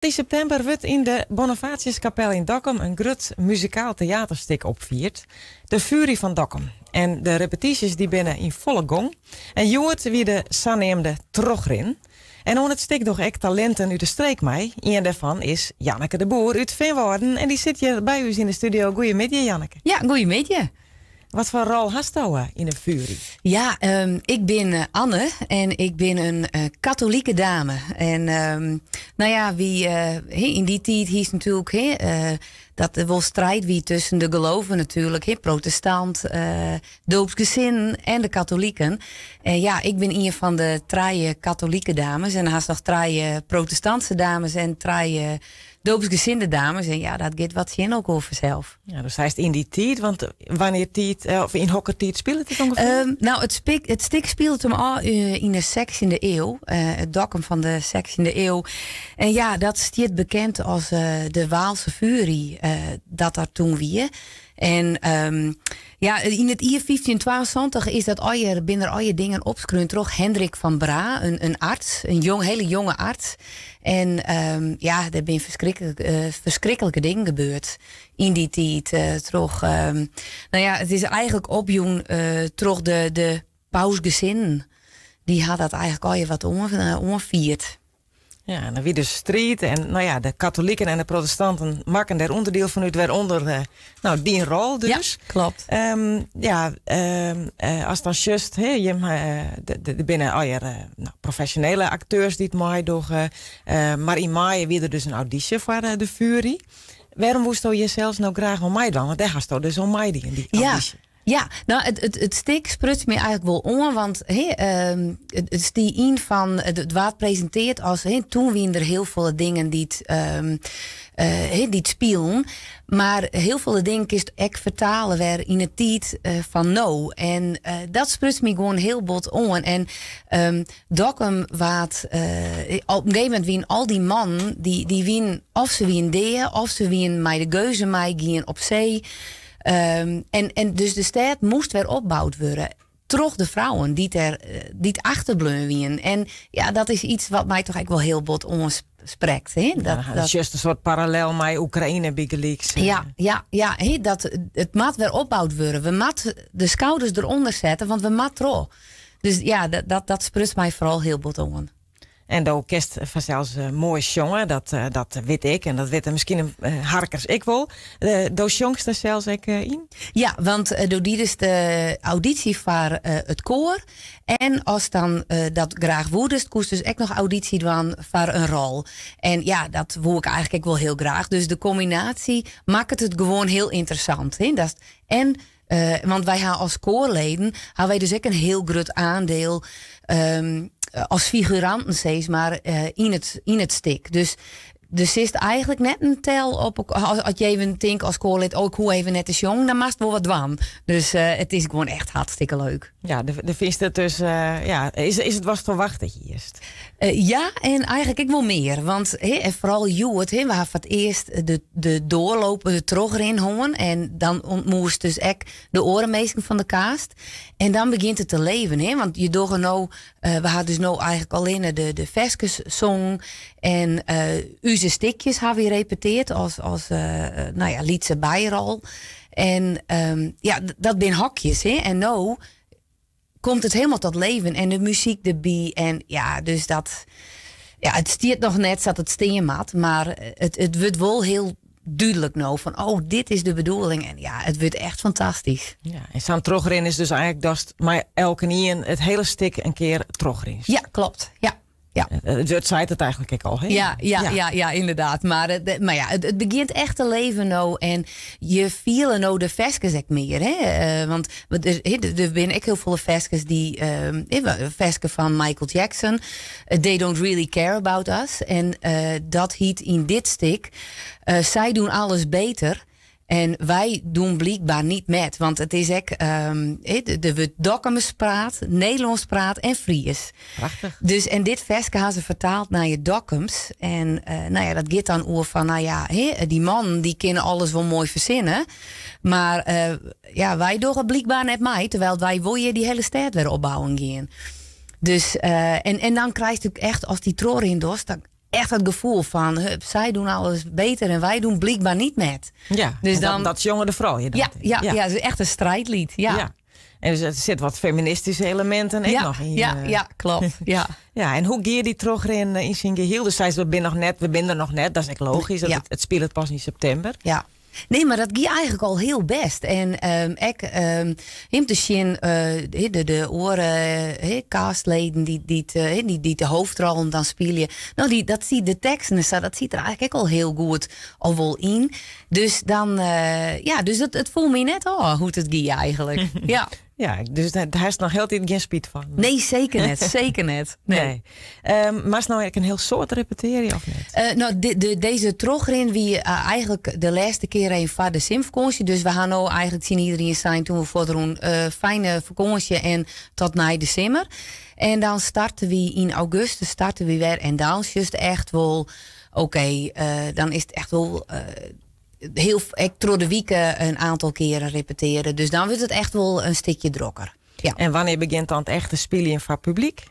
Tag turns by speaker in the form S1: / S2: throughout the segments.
S1: Yn septimber wurdt yn de Bonifatiuskapel yn Dokkum in grut muzikaal teaterstik opfierd, De Fury fan Dokkum. En de repetysjes dy binne yn folle gong. En hjoed wie de saneamde trochrin. En oan it stik dogge ek talinten út de streek mei. Ien dêrfan is Janneke de Boer út Feanwâlden en dy sit hjir by ús yn de studio. Goeiemiddei, Janneke.
S2: Ja, goeiemiddei.
S1: Wat foar rol hasto yn de Fury?
S2: Ja, ik bin Anne en ik bin in katolike dame. En nou ja, wie, yn dy tiid hiest natuerlik dat der wol striid wie tusken de geloven natuerlik. Protestant, doopsgezinden en de katoliken. En ja, ik bin ien fan de trije katolike dames. En dan hast noch trije protestantse dames en trije doopsgezinde dames. En ja, dat giet wat tsjin elkoar fansels.
S1: Ja, dus seist yn dy tiid, want wannear tiid, of yn hokker tiid spilet it ûngefear?
S2: Nou, it stik spilet him ôf yn de 16e iuw, it Dokkum fan de 16e iuw. En ja, dat stiet bekend as de Waalse Fury, dat dat toen wie. En ja, yn it jier 1572 is dat allegear, binne der allegear dingen opskreaun troch Hendrik van Bra, in arts, in jong, hele jonge arts. En ja, der binne ferskriklike dingen gebeurd yn dy tiid. Troch, nou ja, it is eigentlik opjûn troch de pausgesinden. Dy ha dat eigentlik allegear wat oanfierd.
S1: Ja, en dan wie dus striid en nou ja, de katoliken en de protestanten makken dêr ûnderdiel fan út, wêrûnder nou, dyn rol dus.
S2: Ja, klopt.
S1: Ja, ast dan sjochst, hè, jim, der binne allegear nou, profesjonele akteurs dy't meidogge, mar yn maaie wie der dus in audysje foar de Fury. Wêrom woesto hjir sels no graach oan meidwaan? Want dêr hasto dus oan meidien, dy audysje.
S2: Ja, nou, it stik spruts my eigentlik wol oan, want it stie yn fan, it waard presintearre as, toen wiene der hiel folle dingen dy't spilen, mar hiel folle dingen kinst ek fertale wer yn 'e tiid fan no. En dat spruts my gewoan hiel bot oan. En Dokkum waard, op in gegeven momint wiene al dy mannen, dy wiene, of se wiene dea, of se wiene mei de geuzen meigien op see. En dus de stêd moast wer opboud wurde troch de frouwen dy't achterbleaun wienen. En ja, dat is iets wat my toch ek wol hiel bot oansprekt. Hè?
S1: Dat is just in soart parallel mei Oekraïne bygelyks.
S2: Ja, hè, dat, it moat wer opboud wurde. We moatte de skouders derûnder sette, want we moatte troch. Dus ja, dat spruts my foaral hiel bot oan.
S1: En do kinst fansels moai sjonge, dat wit ik en dat witte miskien harkers ek wol. Do sjongst der sels ek yn?
S2: Ja, want do diedest de audysje foar it koar. En ast dan dat graach woedest, koest dus ek noch audysje dwaan foar in rol. En ja, dat woe ik eigentlik ek wol hiel graach. Dus de kombinaasje makket it gewoan hiel ynteressant. Hè? Dat, en, want wy ha as koarleden, ha wy dus ek in hiel grut oandiel as figuranten, sis mar, yn it stik. Dus der sitst eigentlik net in tel op, as je even tinke as koarlid, oh, ik hoech even net te sjongen, dan moatst wol wat dwaan. Dus it is gewoan echt hartstikke leuk.
S1: Ja, de fynst it dus, ja, is it watst ferwachte hiest?
S2: Ja, en eigentlik ek wol mear. Want hè, en foaral hjoed, hè, we ha foar it earst de doorloop, de trochrin hân. En dan ûntmoetest dus ek de oare minsken fan de cast. En dan begjint it te leven, hè? Want je dogge no, we ha dus no eigentlik allinne de ferskes songen. En ús stikjes ha we repetearre as nou ja, lytse byrol. En ja, dat binne hokjes, hè? En no komt it hielendal tot leven en de muzyk derby. En ja, dus dat. Ja, it stiet noch net sa't it stean moat, mar it wurdt wol hiel dúdlik no fan, oh, dit is de bedoeling. En ja, it wurdt echt fantastysk.
S1: Ja, en sa'n trochrin is dus eigentlik datst mei elkenien it hiele stik in kear trochrinst.
S2: Ja, kloppet. Ja. Ja.
S1: It seit it eigentlik ek al, hè?
S2: Ja, ynderdaad. Mar ja, it begjint echt te leven no. En je fiele no de ferskes ek mear. Hè? Want der binne ek hiel folle ferskes dy, ferske fan Michael Jackson. They don't really care about us. En dat hiet yn dit stik, Zij doen alles beter. En wy doen blykber net met. Want it is ek, der wurdt Dokkumers praat, Nederlânsk praat en Frysk.
S1: Prachtich.
S2: Dus, en dit ferske ha se fertaald nei it Dokkums. En nou ja, dat giet dan oer fan, nou ja, hè, dy mannen dy kinne alles wol moai fersinne. Mar ja, wy dogge blykber net mei, terwyl wy wol hjir dy hiele stêd wer opbouwen gean. Dus, en dan krijst echt, ast dy trochrin dochst, dan. echt het gevoel van, hup, zij doen alles beter en wij doen blijkbaar niet met.
S1: Ja,
S2: Dus
S1: en
S2: dan-
S1: dat sjonge de froulju dan.
S2: Ja, het is echt een strijdlied. Ja,
S1: En dus er zit wat feministische elementen ook
S2: ja,
S1: nog in.
S2: ja, ja, klopt. Ja.
S1: Ja, en hoe geer die terug in zijn geheel? Dus zei ze, we zijn er nog net. Dat is echt logisch. Dat het speelt pas in september.
S2: Ja. Nee, maar dat ging eigenlijk al heel best. En ik, hem te zien, de oren, castleden die de hoofdrol dan spelen. Nou, die, dat ziet de teksten en zo, dat ziet er eigenlijk ook al heel goed al wel in. Dus dan, ja, dus het voelt me net al hoe het ging eigenlijk. Ja.
S1: Ja, dus daar is nog heel tijd geen spiet van.
S2: Nee, zeker net. Zeker net. Nee.
S1: Nee. Maar is nou eigenlijk een heel soort repeteren of niet?
S2: Nou, deze trochrin wie eigenlijk de laatste keer een van de simvakantie. Dus we gaan nou eigenlijk zien iedereen zijn toen we voor een fijne vakantie en tot na de simmer. En dan starten we in augustus starten we weer. En dan is het echt wel, oké, dan is het echt wel heel, ik tro de weken een aantal keren repeteren. Dus dan wordt het echt wel een stukje drokker. Ja.
S1: En wanneer begint dan het echte spelen voor het publiek?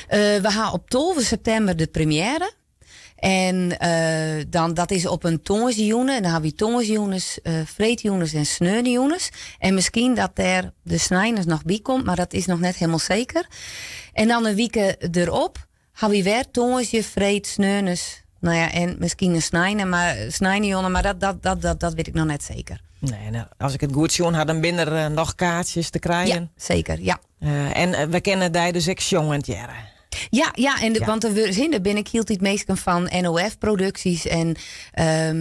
S2: We gaan op 12 september de première. En dan, dat is op een tongersjoene. En dan hebben we tongersjoenes, vreedjoenes en sneunjoenes. En misschien dat er de snijners nog bij komt, maar dat is nog net helemaal zeker. En dan een week erop hebben we weer tongersje, vreed, sneunes. Nou ja, en misschien een snijner, maar snijnjonne, maar dat weet ik nog net zeker.
S1: Nee, nou, als ik het goed zie, had dan binnen er nog kaartjes te krijgen.
S2: Ja, zeker, ja.
S1: En we kennen daar dus ook jongend jaren.
S2: Ja, ja, en de, want er zijn er ben ik hield het meesten van NOF-producties en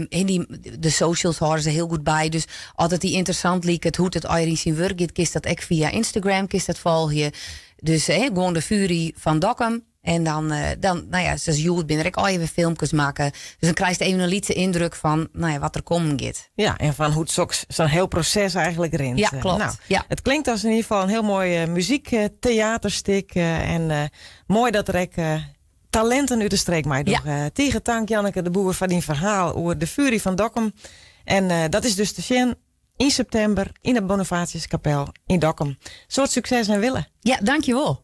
S2: in die, de socials horen ze heel goed bij. Dus altijd die interessant liek het hoe het al in zijn werk gaat, kist dat ook via Instagram, kist dat volgen. Dus gewoon de Fury van Dokkum. En dan, nou ja, zoals Joert ben ik al even filmpjes maken. Dus dan krijg je even een lietse indruk van, nou ja, wat er komen gaat.
S1: Ja, en van hoe het zo'n heel proces eigenlijk rint.
S2: Ja, klopt.
S1: Het klinkt als in ieder geval een heel mooi muziektheaterstuk. En mooi dat er ook talenten uit de streek mij doen. Tegen dank Janneke de Boer van die verhaal over de Fury van Dokkum. En dat is dus te zien in september in de Bonifatiuskapel in Dokkum. Soort succes en willen.
S2: Ja, dankjewel.